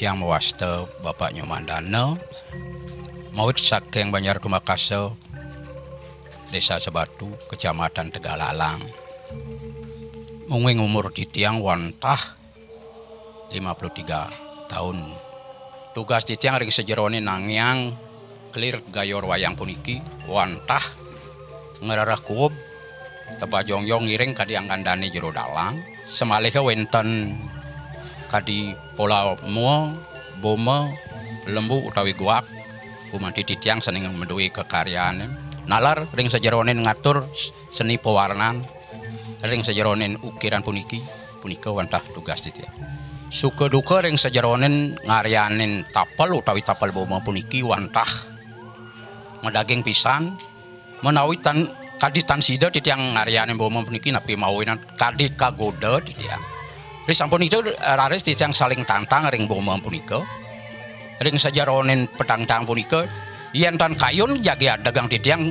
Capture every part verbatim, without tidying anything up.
Yang mawasta Bapak Nyomandana, mawit saking Banjar Tumakasa, Desa Sebatu, Kecamatan Tegalalang. Mungguing umur titiang wantah lima puluh tiga taun. Tugas titiang ring sajeroning nangiang kelir gayor wayang puniki wantah ngrereh kuub, tebajongjongan ngiring kadi anggan dane jero dalang, samaliha wenten kadi pola mua, boma, lembu utawi guak, gumanti titiang sane madue kakaryane. Naler ring sajeroning ngatur seni pewarnan, ring sajeroning ukiran puniki, punika wantah tugas titiang. Suka duka ring sajeroning ngaryanin tapel utawi tapel boma puniki wantah madaging pisan, menawi tan, kadi tan sida titiang ngaryanin boma puniki napi mawinan kadi kagoda titiang. Risampun itu, raris titiang saling tantang ring boma punika. Ring sajeroning petangtang punika, yen tan kayun jagi adegang titiang,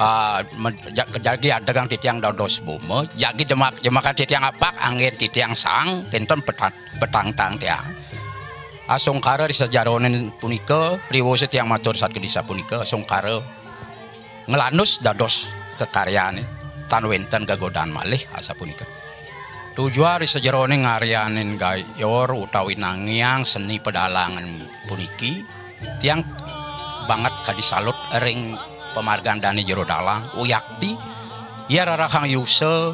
ah, me-, ja-, jagi adegang titiang dados boma, jagi jemak-, jemakan titiang apak, anggen titiang sang, kenten peta-, petangtang tiang. Asungkara ri sajeroning punika, riwasa tiang matur satkedisa punika, asungkara nglanus dados kekaryane, tan wenten gegodan malih asapunika. Tujuan ri sajeroning ngaryanin gayor utawi nangiang seni pedalangan puniki, tiang banget kadi salut ring pamargan dane jero dalang, uyakti, ya rarahang yusa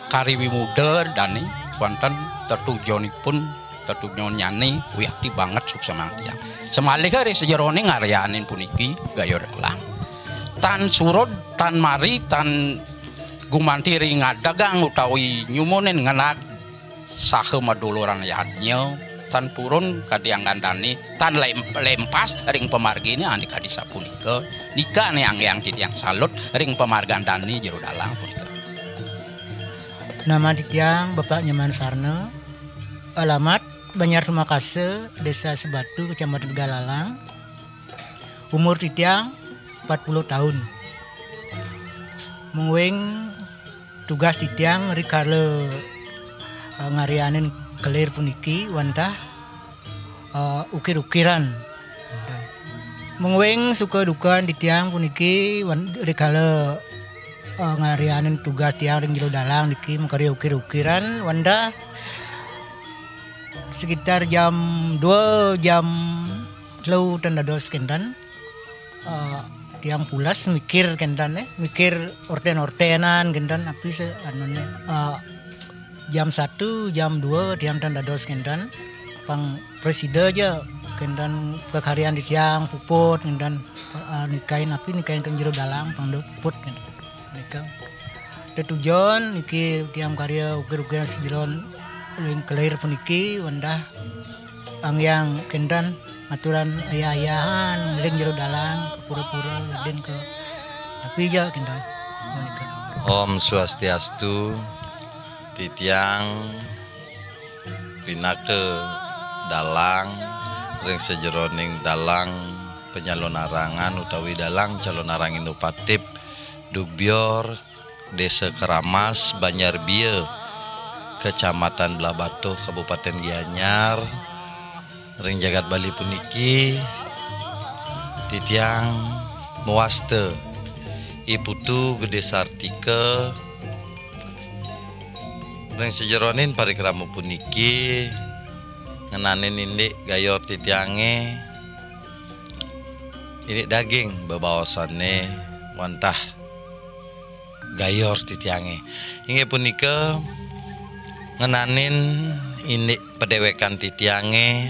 kari wimuda dane, wenten tetujonipun, tetujonnyane, uyakti banget suksmang tiang. Samaliha ri sajeroning ngaryanin puniki gayor dalang. Tan surud, tan mari, tan gumanti ring ngadegang utawi nyumunin ngenah saha maduluran yadnya, tan purun kadi anggan dane, tan lem-, lempas ring pamargine ane kadi sapunika. Nika ane anggiang titiang salut ring pamargan dane jero dalang punika. Nama titiang Bapak Nyoman Sarna, alamat Banjar Tumakasa, Desa Sebatu, Kecamatan Tegalalang. Umur titiang empat puluh taun. Mungguing tugas titiang rikala, eh, ngaryanin kelir puniki wantah, eh, ukir-ukiran. Mungguing suka dukan titiang puniki wan-, rikala, eh, ngaryanin tugas tiang ring jero dalang niki makarya ukir-ukiran wantah sekitar jam dua, jam telu ten dados kenten. Eh, tiang pulas mikir kenten, eh, mikir orten-ortenan kenten, api se-, anune, eh, jam satu, jam dua tiang ten dados kenten. Pang prasida ja kenten kakaryan titiang puput kenten, eh, nikain api nikain ten jero dalang pang da puput kenten. Nika. Tetujon niki tiang karya ukir-ukir sajeroning kelir puniki wantah anggiang kenten aturan ayah-ayahan ring jero dalang, pura-pura gedin ke tapi ja kenten. Nika. Om Swastiastu, titiang pinaka dalang ring sajeroning dalang panyalonarangan utawi dalang calonarang Indu Patip Dugbior, Desa Keramas, Banjar Bia, Kecamatan Blahbatuh, Kabupaten Gianyar, ring jagat Bali puniki, titiang mawasta I Putu Gede Sartika, ring sajeroning parikrama puniki ngenanin indik gayor titiange, indik daging bebaosane wantah gayor titiange. Inggih punika ngenanin indik padewekan titiange,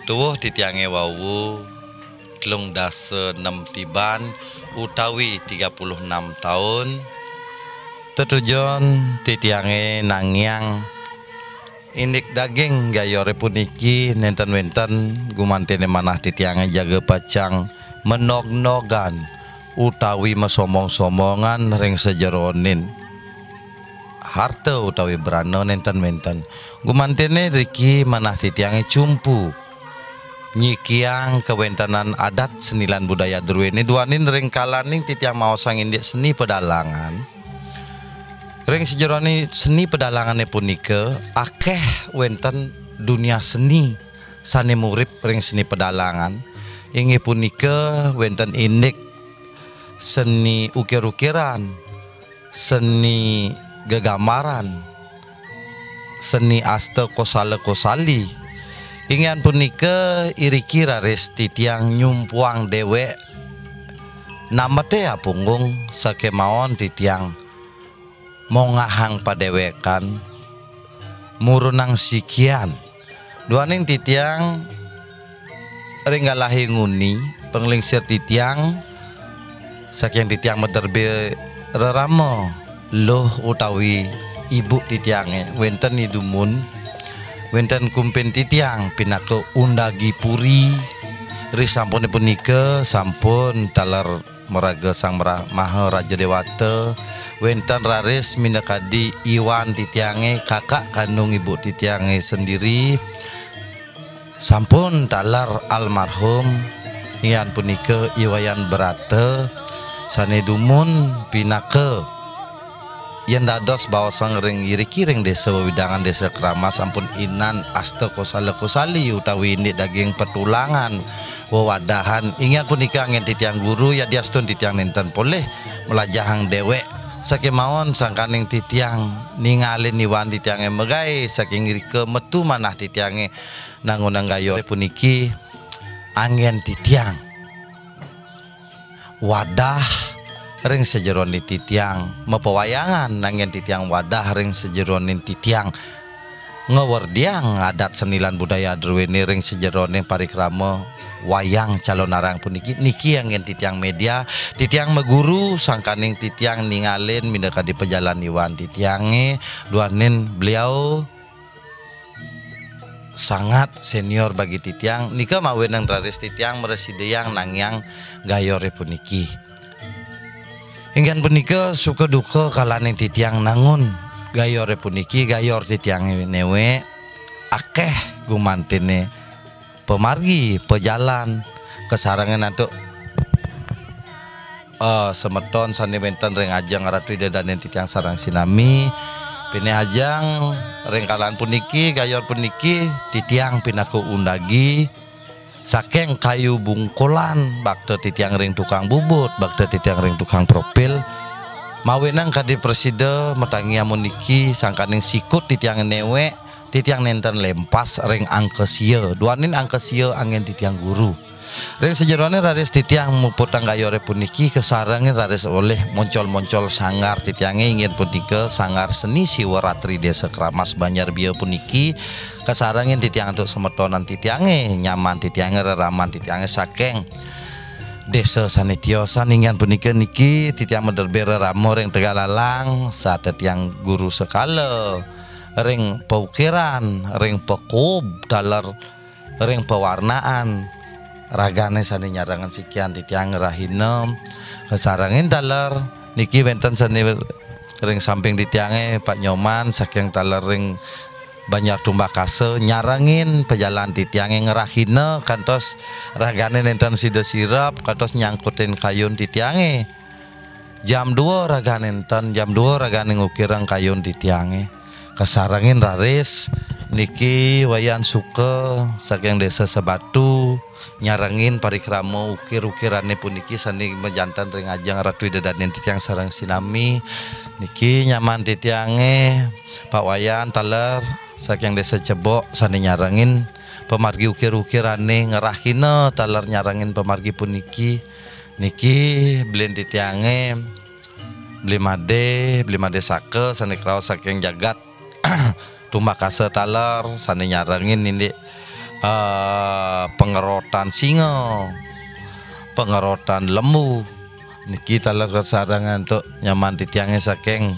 tuwuh titiange wau telung dasa nem tiban utawi tiga puluh enam taun. Tetujon titiange nangiang indik daging gayore puniki nenten wenten gumantene manah titiange jaga pacang manognogan utawi masombong-sombongan ring sajeroning harta utawi brana nenten wenten. Gumantene riki manah titiange cumpu nyikiang kawentenan adat seni lan budaya druene duaning ring kalaning titiang maosang indik seni pedalangan. Ring sajeroning seni pedalangane punika akeh wenten dunia seni sané murip ring seni pedalangan, inggih punika wénten indik seni ukir-ukiran, seni gegambaran, seni asta kosala-kosali. Inggih punika iriki raris titiang nyumpuang déwék nambeté apunggung sakémaon titiang mongahang padéwékan murunang sikian. Duaning titiang ring galahé nguni panglingsir titiang saking titiang maderbé rerama luh utawi ibu titiangé wénten i dumun, wénten kumpin titiang pinaka undagi puri. Ri sampuné punika sampun taler maraga Sang Mara-, Maharaja Déwata, wénten raris minakadi iwan titiangé, kakak kandung ibu titiangé sendiri, sampun taler almarhum, inggih punika I Wayan Brata, sané dumun pinaka yén dados baosang ring iriki ring Désa Wewidangan, Désa Kramas, sampun inan asta kosala-kosali utawi indik daging petulangan wewadahan. Inggih punika anggén titiang guru, yadiastun titiang nénten polih mlajahang déwék. Sakémaon sangkaning titiang ningalin iwan titiangé magaé saking irika metu manah titiangé nangunang gayoré puniki anggén titiang wadah ring sajeroning titiang mapawayangan, anggén titiang wadah ring sajeroning titiang ngawerdiang adat seni lan budaya druéné ring sajeroning parikrama wayang calonarang puniki. Niki anggén titiang média, titiang maguru sangkaning titiang ningalin minakadi pajalan iwan titiangé, duaning beliau sangat senior bagi titiang, nika mawinan raris titiang mrasidayang nangiang gayoré puniki. Inggih punika suka duka kalaning titiang nangun gayoré puniki, gayor titiangé néwék akéh gumantiné pamargi, pajalan, kasarengin antuk eh, semeton sané wénten ring ajeng Ratu Ida Dané titiang sareng sinami. Pinih ajeng ring kalan puniki, gayor puniki, titiang pinaka undagi saking kayu bungkulan, bakta titiang ring tukang bubut, bakta titiang ring tukang profil. Mawinan kadi prasida matangi amuniki sangkaning sikut titiang néwék, titiang nénten lempas ring angka sia. Duaning angka sia anggén titiang guru. Ring sajeroning raris titiang muputang gayoré puniki kasarengin raris olih moncol-moncol sanggar titiangé inggih punika Sanggar Seni Siwa Ratri Désa Kramas Banjar Bia puniki kasarengin titiang antuk semetonan titiangé, nyaman titiangé, reraman titiangé saking désa sané tiosan inggih punika niki titiang maderbé rerama ring Tegal Alang, sata tiang guru sekala ring paukiran, ring pakuub taler ring pawarnaan ragané sané nyarengin sikian titiang ngrahina kasarengin taler niki wénten sané ring samping titiangé Pak Nyoman saking taler ring Banjar Tumbakasa nyarengin pajalan titiangé ngrahina kantos ragané nénten sida sirep kantos nyangkutin kayun titiangé. Jam dua ragané nénten, jam dua ragané ngukirang kayun titiangé. Kasarengin raris niki Wayan Suka saking Désa Sebatu nyarengin parikrama ukir-ukirané puniki sané majanten ring ajeng Ratu Ida Dané titiang sareng sinami. Niki nyaman titiangé Pak Wayan taler saking Désa Cebok sané nyarengin pamargi ukir-ukirané ngrahina taler nyarengin pamargi puniki. Niki beli titiangé, beli Madé, beli Madé Saka sané kraos saking jagat Tumbakasa taler sané nyarengin indik eh, pangerotan singa, pangerotan lembu. Niki taler kasarengin antuk nyaman titiangé saking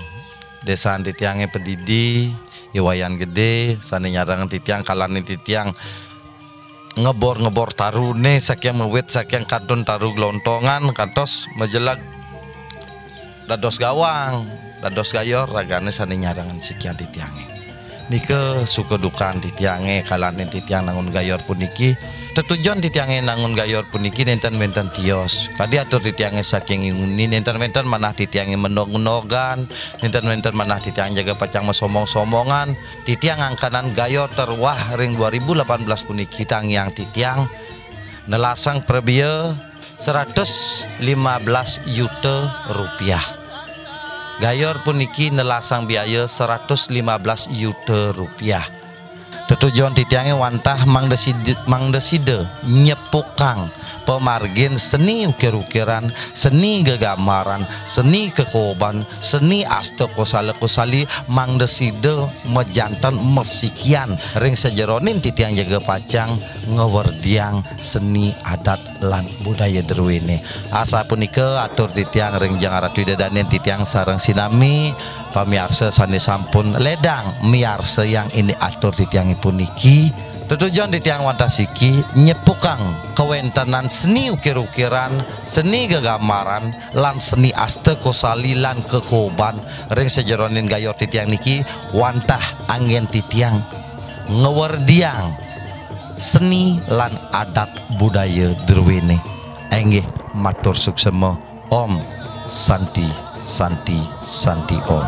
désa titiangé Pedidi, I Wayan Gedé sané nyarengin titiang kalaning titiang ngebor-ngebor taruné saking mawit saking kantun taru glontongan kantos majelag dados gawang, dados gayor ragané sané nyarengin sikian titiangé. Nika suka dukan titiange kalaning titiang nangun gayor puniki. Tetujon titiange nangun gayor puniki nenten-nenten tios. Kadi atur titiange saking inguni nenten-nenten manah titiange menog-menogan, nenten-nenten manah titiang jaga pacang masomong-somongan. Titiang angkanan gayor teruah ring dua ribu delapan belas puniki tangiang titiang nelasang prebia seratus lima belas juta rupiah. Gayor puniki nelasang biaya seratus lima belas juta rupiah. Tetujon titiange wantah mangda sida, mangda sida nyepukang pamargin seni ukir-ukiran, seni gegamaran, seni kekoban, seni asta kosala kosali, mangda sida majanten masikian ring sajeroning titiang jaga pacang ngewerdiang seni adat lan budaya druene. Asapunika atur titiang ring jeng Ratu Ida Dane, titiang sareng sinami pamiarsa sane sampun ledang miarsayang indik atur titiange puniki. Tetujon titiang wantah siki nyepukang kawentenan seni ukir-ukiran, seni gegamaran, lan seni asta kosali lan kekoban ring sajeroning gayor titiang niki, wantah anggen titiang ngewerdiang seni lan adat budaya druene. Inggih, matur suksema. Om Santi, Santi, Santi Om.